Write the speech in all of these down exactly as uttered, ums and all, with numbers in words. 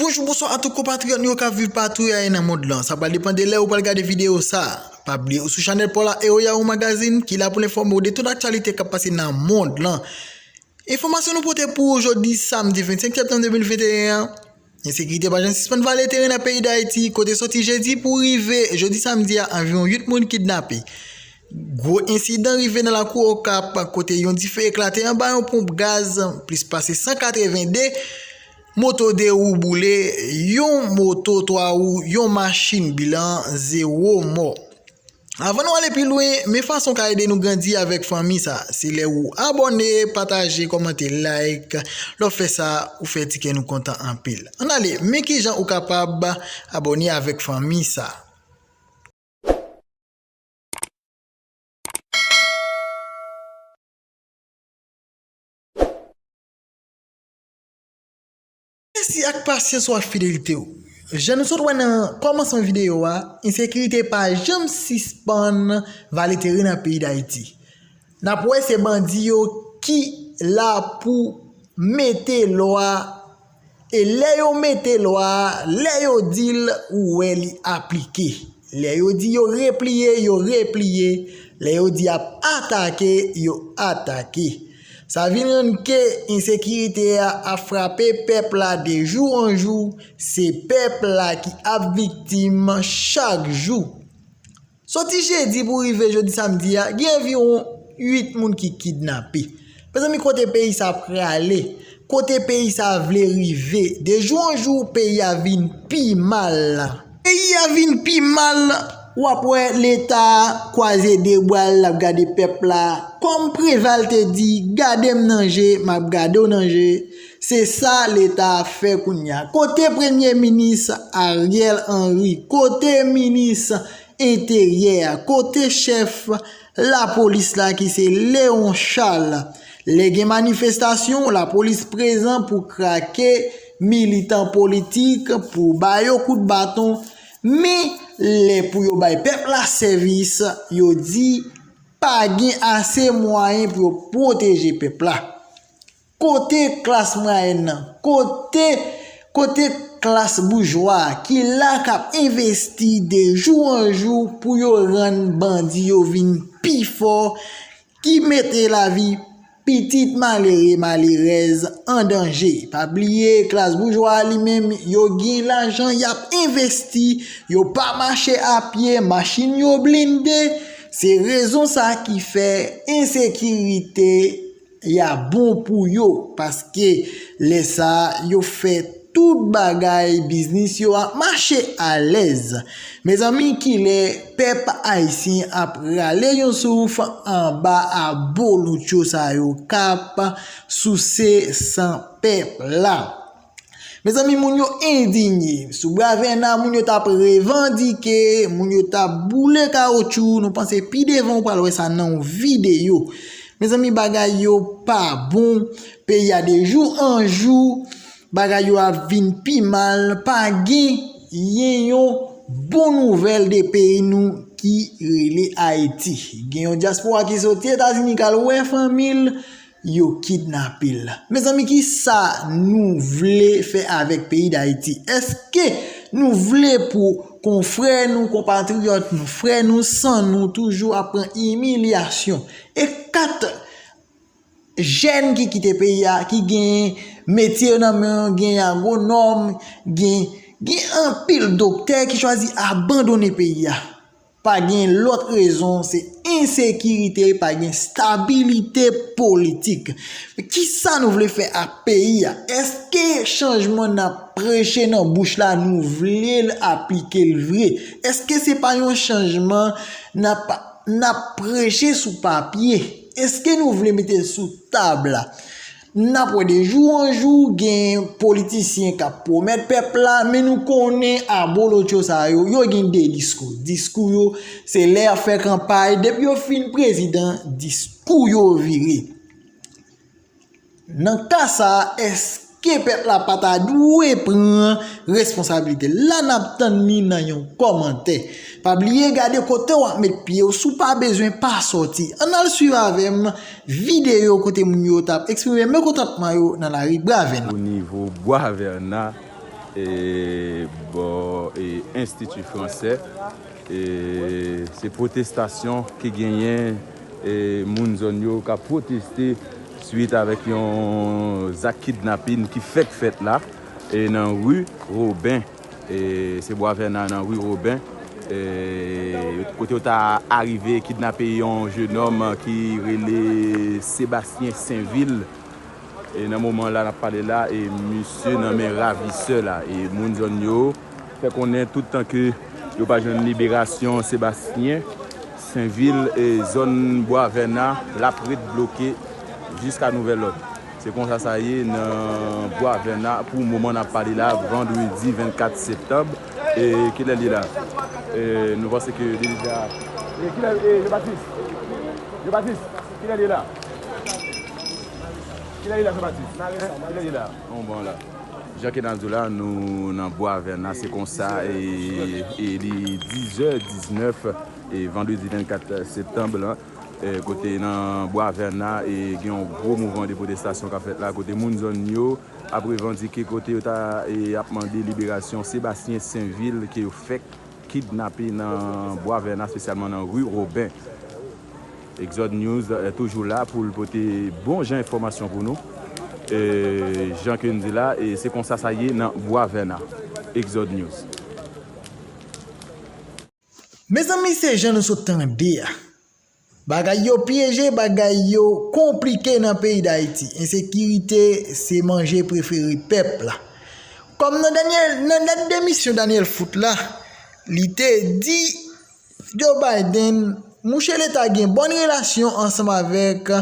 Bonjou, bonswa a tout konpatriyòt nou yo k ap viv patou y aye nan mond lan. Sa pral depann de lè ou pral gade videyo sa. Pa bliye ou sou chanèl pa w la, Eoya ou Magazine, ki la pou l enfòme w de tout aktyalite k ap pase nan mond lan. Enfòmasyon nou pote pou ou jodi samdi vennsenk septanm de mil venteyen an. Ensekirite pa janm sispann vale teren nan peyi Dayiti, kote soti jedi pou rive jodi samdi a, anviwon uit moun kidnape. Gwo ensidan rive nan lakou Okap, kote yon dife eklate anba yon ponp gaz, plis pase san katreven de moto de wou boule, yon moto twa wou, yon machin, bilan zewo mò. Avan nou ale pi lwen, men fason w ka ede nou grandi avèk fanmi sa. Se lè ou abòne, pataje, kòmante, like. Lè w fè sa, ou fè ti kè nou kontan anpil. Ann ale, men kijan ou kapab abòne avèk fanmi sa. Mèsi ak pasyans ou ak fidelite w. Jan nou sot wè nan kòmansman videyo a, ensekirite pa janm sispann vale teren nan peyi Dayiti. N ap wè se bandi yo ki la pou mete lwa, e lè yo mete lwa a, lè yo di l, ou wè li aplike. Lè yo di yo repliye, yo repliye. Lè yo di y ap atake, yo atake. Sa vin rann ke ensekirite a ap frape pèp la de jou an jou. Se pèp la ki ap viktim chak jou. Soti jedi pou rive jodi samdi a, gen anviwon uit moun ki kidnape. Mezanmi, kote peyi sa prale? Kote peyi sa vle rive? De jou an jou, peyi a vin pi mal. Peyi a vin pi mal. W ap wè Leta kwaze de bra l, l ap gade pèp la. Kòm Preval te di, "Gade m nan je, m ap gade w nan je." Se sa Leta ap fè kounye a. Kote Premye Minis Ariel Henry? Kote Minis Enteryè a? Kote chèf lapolis la ki se Léon Charles? Lè gen manifestasyon, lapolis prezan pou krake militan politik, pou ba yo kout baton. Men, lè pou yo bay pèp la sèvis, yo di pa gen ase mwayen pou yo pwoteje pèp la. Kote klas mwayèn nan? Kote, kote klas boujwa a ki la k ap envesti de jou an jou pou yo rann bandi yo vin pi fò, ki mete lavi pitit malere, malerèz an danje? Pa bliye, klas boujwa a li menm, yo gen lajan y ap envesti, yo pa mache a pye, machin yo blende. Se rezon sa ki fè ensekirite y a bon pou yo, paske lè sa a, yo fè tout bagay, biznis yo ap mache alèz. Mezanmi, kilè pèp ayisyen ap rale yon souf anba abolocho sa yo k ap souse san pèp la? Mezanmi, moun yo endinye. Sou Bravèna, moun yo t ap revandike, moun yo t ap boule kawotchou. Nou panse pi devan ou pral wè sa nan yon videyo. Mezanmi, bagay yo pa bon. Peyi a de jou an jou, bagay yo ap vin pi mal. Pa gen yen yon bon nouvèl de peyi nou ki rele Ayiti. Gen yon dyaspora ki soti Etazini k al wè fanmi l, yo kidnape l. Mezanmi, ki sa nou vle fè avèk peyi Dayiti? Èske nou vle pou konfrè nou, konpatriyòt nou, frè nou, san nou toujou ap pran imilyasyon? E kat jèn ki kite peyi a, ki gen metye yo nan men yo, gen agwonòm, gen, gen anpil doktè ki chwazi abandone peyi a. Pa gen lòt rezon, se ensekirite, pa gen stabilite politik. Men kisa nou vle fè ak peyi a? Èske chanjman n ap preche nan bouch la, nou vle l aplike l vre? Èske se pa yon chanjman n ap, n ap preche sou papye? Èske nou vle mete l sou tab la? N ap wè de jou an jou, gen politisyen k ap pwomèt pèp la, men nou konnen abolotcho sa yo, yo gen de diskou. Diskou yo, se lè y ap fè kanpay, depi yo fin prezidan, diskou yo vire. Nan ka sa a, èske pèp la pa ta dwe pran responsabilite l? La n ap tann li nan yon kòmantè. Pa bliye gade kote w ap met pye w, si w pa bezwen pa sòti. Ann al swiv avè m videyo kote moun yo t ap eksprime mekontantman yo nan lari Bravèna. O nivo Bravèna, E bò e Enstiti Fransè, e se pwotestasyon ki genyen, e moun zòn yo k ap pwoteste swit avèk yon zak kidnapin ki fèk fèt la, e nan ri Woben. E se Bwa Vèna nan ri Woben, e kote yo ta arive kidnape yon jenòm ki rele Sebastien Senvil. E nan moman la n ap pale la, e misye nan men ravisè la, e moun zòn yo fè konnen tout tan ke yo pa jwenn liberasyon Sebastien Senvil, e zòn Bwa Vèna l ap ret bloke jiska nouvèl lòd. Se konsa sa ye nan Bwa Vèna pou moman n ap pale la, vandredi vennkat septanm. E kilè l ye la? E nou panse ke li deja. E kilè, e Jean Baptiste? Jean Baptiste, kilè l ye la? Kilè l ye la, Jean Baptiste? Kilè l ye la? Bon, bon, la. Jan ke n ap di w la, nou nan Bwa Vèna, se konsa, e, e li dizè diznèf, e vandredi vennkat septanm la, e kote nan Bwa Vèna, e gen yon gwo mouvman de pwotestasyon k ap fèt la, kote moun zòn yo ap revandike, kote yo ta, e, ap mande liberasyon Sebastien Senvil ke yo fèk kidnape nan Bwa Vèna, espesyalman nan ri Woben. Exode News, eh, toujou la pou l pote bon jan enfòmasyon pou nou. Eh, jan ke n di la, e se konsa sa ye nan Bwa Vèna. Exode News. Mezanmi, se jan nou sot tande a. Bagay yo pyeje, bagay yo konplike nan peyi Dayiti. Ensekirite se manje prefere pèp la. Kòm nan dènye, nan lèt demisyon Daniel Foot la, li te di Joe Biden, mouche Leta gen bòn relasyon ansanm avèk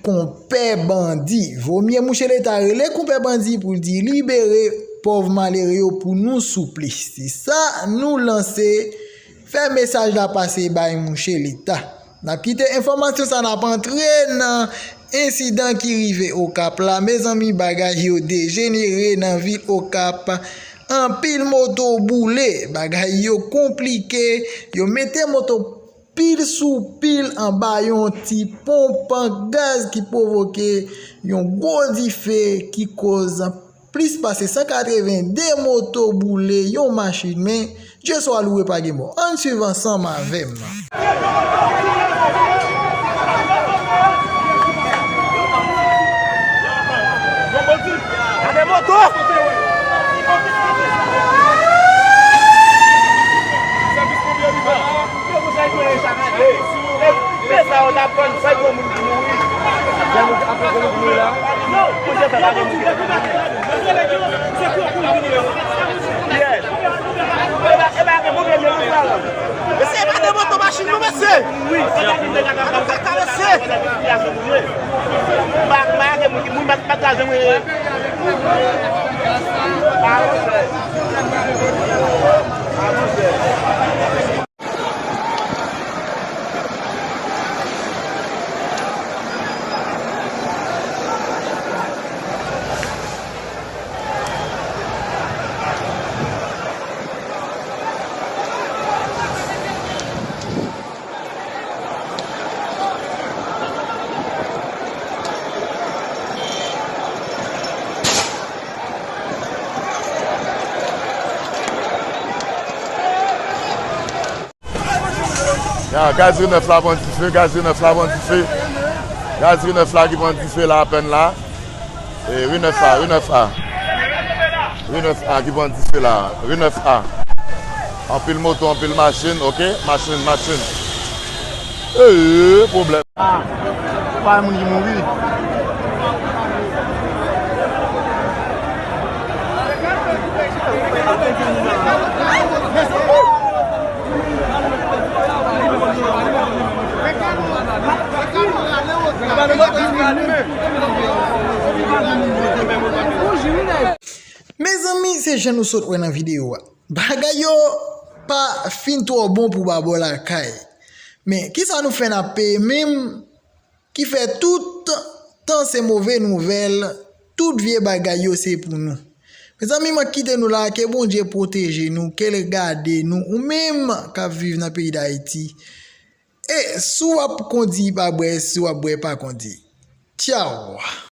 konpè bandi. Vomye mouche Leta rele konpè bandi pou l di libere pòv malere yo pou nou souple. Se sa nou lanse, fè mesaj la pase bay mouche Leta. N ap kite enfòmasyon sa, n ap antre nan ensidan ki rive Okap la. Mezanmi, bagay yo dejenere nan vil Okap. Anpil moto boule, bagay yo konplike, yo mete moto pil sou pil anba yon ti ponp gaz ki pwovoke yon gwo dife ki koz plis pase san katreven de moto boule, yon machin, men Dye swa louwe, pa gen mò. Ann swiv ansanm avè m. Gade moto! Mesye, pa de moto machin nou, mesye. Wi. Ap fè karese. Pa, pa gen moun ki, moun pa, pa ka jwenn. Ya, gaz ri nèf la pran dife, gaz ri nèf la pran dife. Gaz ri nèf la ki pran dife la apèn la. E, ri nèf A, ri nèf A. Ri nèf A ki pran dife la. Ri nèf A. Anpil moto, anpil machin, oke? Machin, machin. Ee, pwoblèm. A, pa moun ki mouri. Mezanmi, se jan nou sot wè nan videyo a. Bagay yo pa fin twò bon pou Babò Lakay. Men, kisa nou fè n ap peye menm? Ki fè tout tan se move nouvèl, tout vye bagay yo se pou nou. Mezanmi, mwen kite nou la, ke Bondye pwoteje nou, ke l gade nou, ou menm k ap viv nan peyi Dayiti. E si w ap kondi, pa bwè, si w ap bwè, pa kondi. Tchaw!